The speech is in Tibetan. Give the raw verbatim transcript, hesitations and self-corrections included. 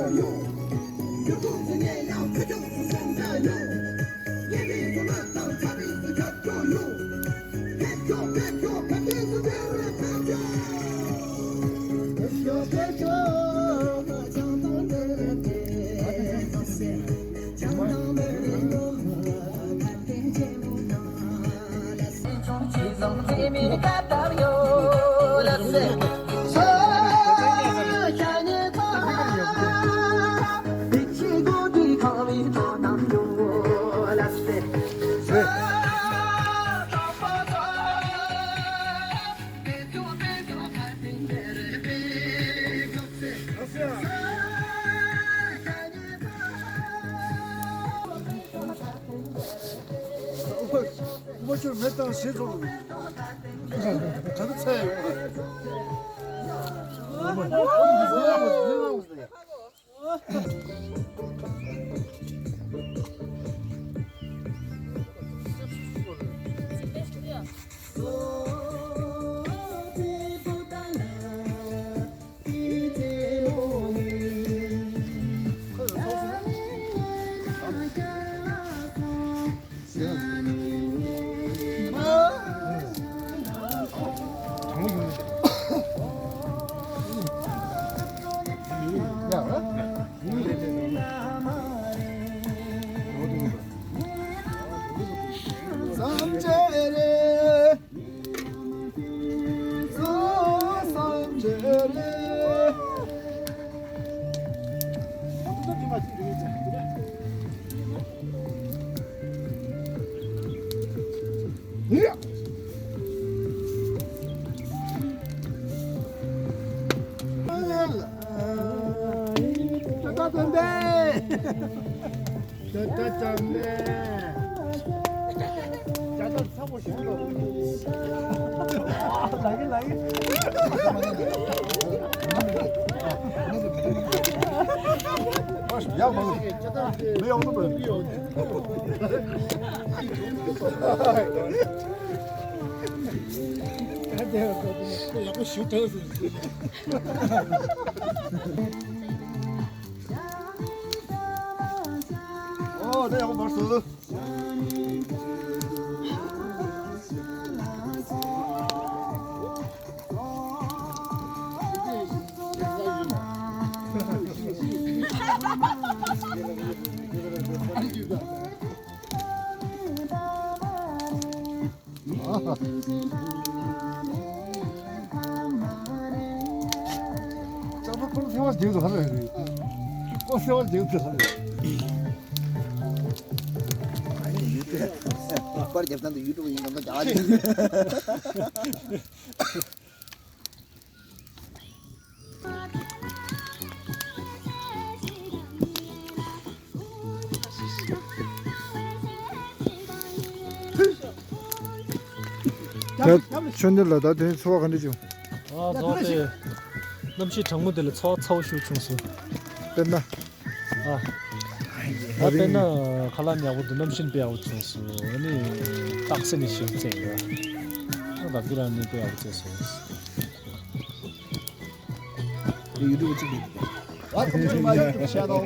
ཨུ་པ་ཆུར་མེ་བཏང་ཞེས་སོང་། ག་རེ་ཚ་ཡོད། ཨོ། ད་ཡག་པོ་འབར་སོང་། ལྕགས་པོ་ཁོང་སེམས་པ་འགྱུར་དུ་ཧ་ལས་རེད། ཁོང་སེམས་པ་འགྱུར་དུ་ཧ་ལས་རེད། པར་རྒྱབ་སྟངས་དུ་ཡུ་ཊུབ་ཡིན་གམ་ལ་རྒྱག་ད་ཆོས་འདི་ལ་ད་དེ་ཚོར་བ་ག་འདྲ་བྱུང་། ཨ་ཟོ་དེ་གནམ་གཤིས་གྲང་མོ་དེ་ལ་ཚོར་བ་ཚ་བོ་ཞིག་བྱུང་སོང་། དཔེར་ན། ཨ། ད་དཔེར་ན་ཁ་ལག་ཡག་པོ་འདུག་གནམ་གཤིས་དཔེ་ཡག་པོ་བྱུང་སོང་། ཨ་ནི་སྟག་སེ་ནི་ཞིག་བཙལ་ཡོད། ཨ་ད་གི་རང་ནི་དཔེ་ཡག་པོ་བཙལ་སོང་། ཡུ་ཊུབ་གཅིག་རེད། Welcome to my YouTube channel.